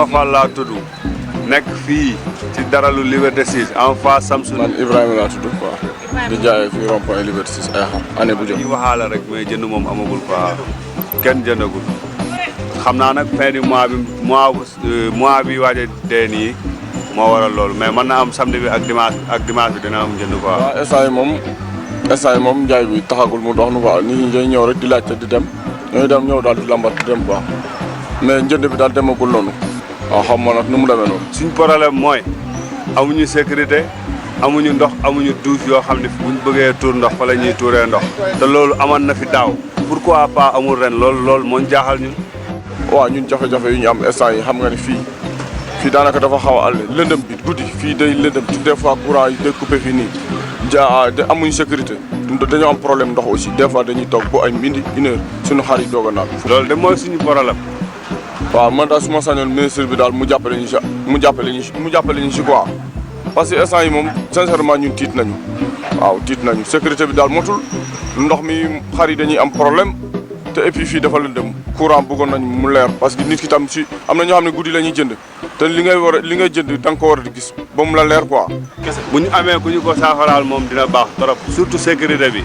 Fall laa tudd nekk fii ci daralu Liberté 6 en face Samsung. man Ibrahima laa tudd quoi di jaayee fii rond-point Liberté 6 ay xar année bu jot. ñu waxaala rek mais jënd moom amagul quoi kenn jëndagul xam naa nag fin du mois bi waaj a dee nii moo waral loolu mais mën na am samedi bi ak dimanche bi dina am jënd quoi. waaw instant yi moom njaay bi taxagul mu dox nu quoi nit ñi day ñëw rek di laajte di dem ñooy dem ñëw daal di lambat di dem quoi mais njënd bi daal demagul noonu. waaw xam nga nag nu mu demee noonu. suñ problème mooy amuñu sécurité amuñu ndox amuñu douche yoo xam ne buñ bëggee tuur ndox fa la ñuy tuuree ndox te loolu amoon na fi daaw pourquoi pas amul ren loolu moo ñu jaaxal ñun. waaw ñun jafe-jafe yu ñu am instant yi xam nga ne fii daanaka dafa xaw a àll lëndëm bi guddi fii day lëndëm ci des fois courant yi day coupé fii nii amuñu sécurité dañoo am problème ndox aussi des fois dañuy toog bu ay midi une heure suñu xar yi doog a naan. loolu de mooy suñu problème. waaw man daal su ma sañoon ministre bi daal mu jàppale ñu si quoi parce que instant yi moom sincèrement ñun tiit nañu waaw tiit nañu sécurité bi daal motul ndox mi xar yi dañuy am problème te et puis fii dafa lëndëm courant bëggoon nañ mu leer parce que nit ki tam si am na ñoo xam ne guddi la ñuy jënd te li ngay jënd da nga ko war a di gis ba mu la leer quoi. bu ñu amee ku ñu ko saafaraal moom dina baax trop surtout sécurité bi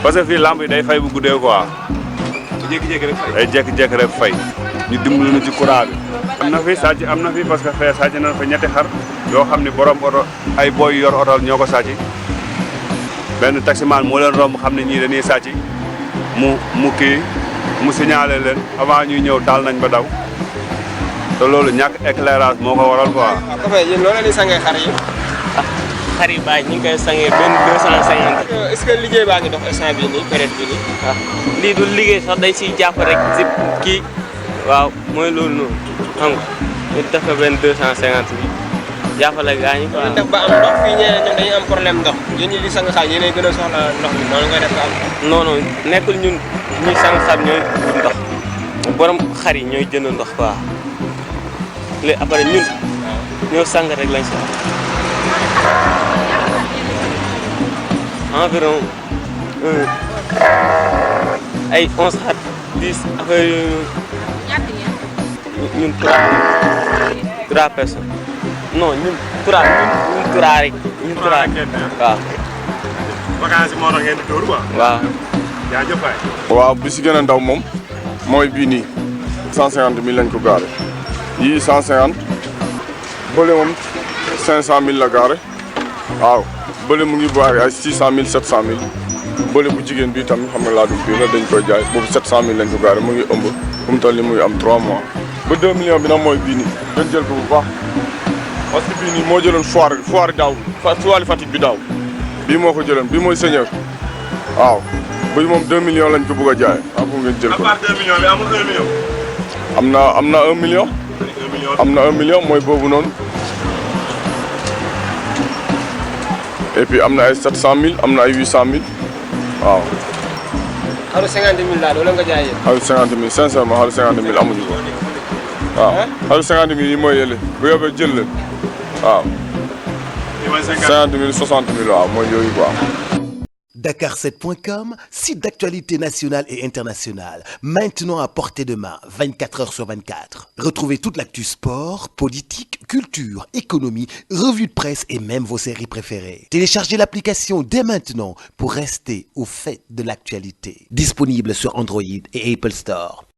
parce que fii lamp yi day fay bu guddee quoi. jékki-jékki rek fay day jékki-jékki rek fay. ñu dimbali ñu ci courant bi. am na fi sàcc am na fi parce que fee sàcc na fa ñetti xar yoo xam ne borom oto ay boy yor oto ñoo ko sàcc benn taximaan moo leen romb xam ne ñii dañuy sàcc mu signalé leen avant ñuy ñëw taal nañ ba daw te loolu ñàkk éclairage moo ko waral quoi. waaw ko fay yéen loolu la ñuy sangee xar yi. xar yi bàyyi ñu ngi koy sangee benn 250. est-ce que liggéey baa ngi dox instant bii nii période bii nii. waaw lii du liggéey sax dañ siy jàpp rek si kii. waaw mooy loolu noonu xam nga ñu def ko benn 250 bi jàppale gaa ñi quoi. def ba am ndox fii ñeneen ñoom dañuy am problème ndox yéen ñi di sang xar yéenay gën a soxla ndox mi noonu nga def ko am. non non nekkul ñun ñuy sang xar ñooy wut ndox borom xar yi ñooy jënd ndox quoi léegi après ñun ñoo sang rek lañ soxla environ ay 11 xar 10 affaire yooyu. ñun trois personnes non ñun trois rek ñun trois waaw. vacances yi moo tax ngeen di dóor quoi. waaw. jaajëf waay. waaw bi si gën a ndaw moom mooy bii nii 150 000 lañ ko gaare yii 150 bële moom 500 000 la gaare waaw bële mu ngi baare ay 600 000 700 000 bële bu jigéen bi tamit xam nga laa dul bii la dañ koy jaay boobu 700 000 lañ ko gaare mu ngi ëmb fu mu toll nii mu ngi am 3 mois. ba 2 millions bi nag mooy bii nii dañ jël ko bu baax parce que bii nii moo jëloon foire daaw foire Fatick bi daaw bii moo ko jëloon bii mooy seigneur waaw bii moom 2 millions lañ ko bëgg a jaay waaw bu ngeen jël ko. à part 2 millions bi amul 1 million. am na 1 million. am na 1 million mooy boobu noonu et puis am na ay 700 000 am na ay 800 000 waaw. xaru 50 000 laa loolu nga jaay yéen. xaru 50 000 sincèrement xaru 50 000 amuñu ko. waaw xaru 50 000 yi mooy yële bu yóbbee jël leen waaw. 50 000 60 000 waaw mooy yooyu quoi. Dakar7.com, site d'actualité nationale et internationale, maintenant à portée de main, 24 heures sur 24. Retrouvez toute l'actu sport, politique, culture, économie, revues de presse et même vos séries préférées. Téléchargez l'application dès maintenant pour rester au fait de l'actualité. Disponible sur Android et Apple Store.